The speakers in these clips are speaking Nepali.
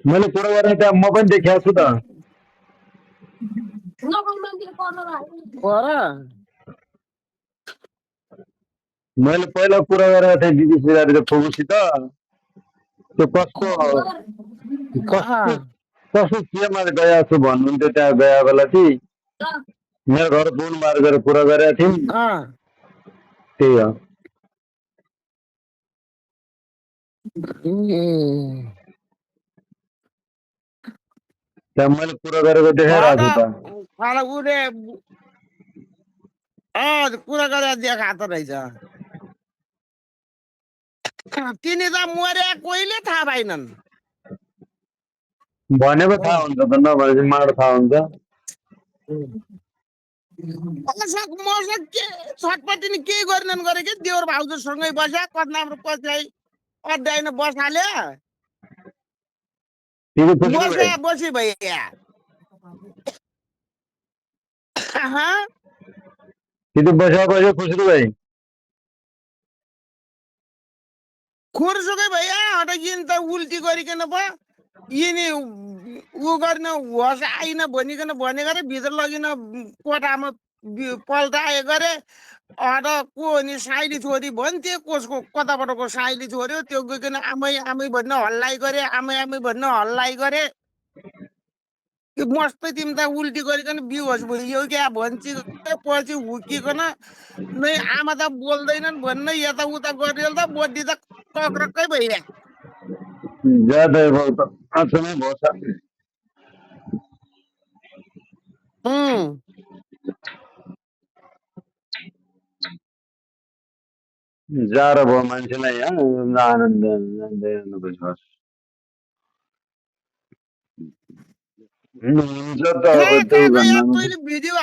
मैले कुरा गरेँ त्यहाँ म पनि देखाएको छु त। पर मैले पहिला कुरा गरेको थिएँ दिदी सिरारीको फुपूसित। त्यो कस्तो कस्तो कस्तो केमा गएको छु भन्नुहुन्थ्यो त्यहाँ गए बेला चाहिँ मेरो घर फोन मारेर कुरा गरेका थियौँ। त्यही हो। त्यहाँ मैले कुरा गरेको देखाइरहेको छु त। उसले कुरा गरेर देखाएको रहेछ। तिनी त मरे कोहीले थाहा पाइनन्। भनेको थाहा हुन्छ त, नभनेपछि माड थाहा हुन्छ। मसँग के छटपट्टि नि केही गरेनन् गरे कि देवर भाउजूसँगै बस्या कदनाम्रो पछाइ अड्याइन बसाले तिमी खुसी भए? बस्या बसी भइया तिमी बस्या बस्यो खुसी भए? खुरसुकै भइया हट यिन त उल्टी गरिकन भयो यिनी ऊ गर्न होस आइन भनिकन भनेको रे भित्र लगिन कोठामा पल्टाए गरे हट को नि साइली छोरी भन्थे कसको कताबाटको साइली छोरी हो त्यो गइकन आमै आमै भन्न हल्लाइ गरे आमै आमै भन्न हल्लाइ गरे मस्तै तिमी त उल्टी गरिकन बिहोस भइयो क्या भन्छी पछि हुकिकन नै आमा त बोल्दैनन् भन्न यताउता गरिहाल त बडी त कक्रक्कै भइरहे ज्यादा भयो त आँचमै भयो। जाडो भयो मान्छेलाई आनन्द हुन्छ त अब कहाँ त्यो कहाँ गयो भन्नमा तैँले भिडियो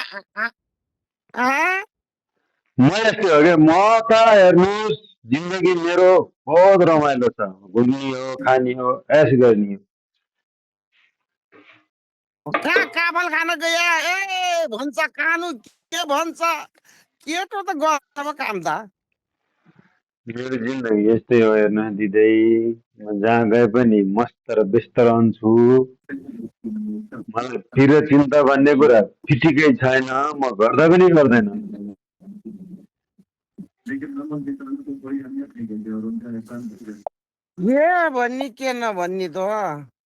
म यस्तै हो क्या। म त हेर्नुहोस्, जिन्दगी मेरो बहुत रमाइलो छ। घुम्ने हो, खाने हो, ऐस गर्ने हो। कहाँ काफल खान गया ए भन्छ कानु के भन्छ केटो त गर्छ काम त मेरो जिन्दगी यस्तै हो हेर्नुहोस् दिदै। म जहाँ गए पनि मस्त र व्यस्त रहन्छु। मलाई पिर चिन्ता भन्ने कुरा फिटिकै छैन। म गर्दा पनि गर्दैन। के भन्ने के नभन्ने त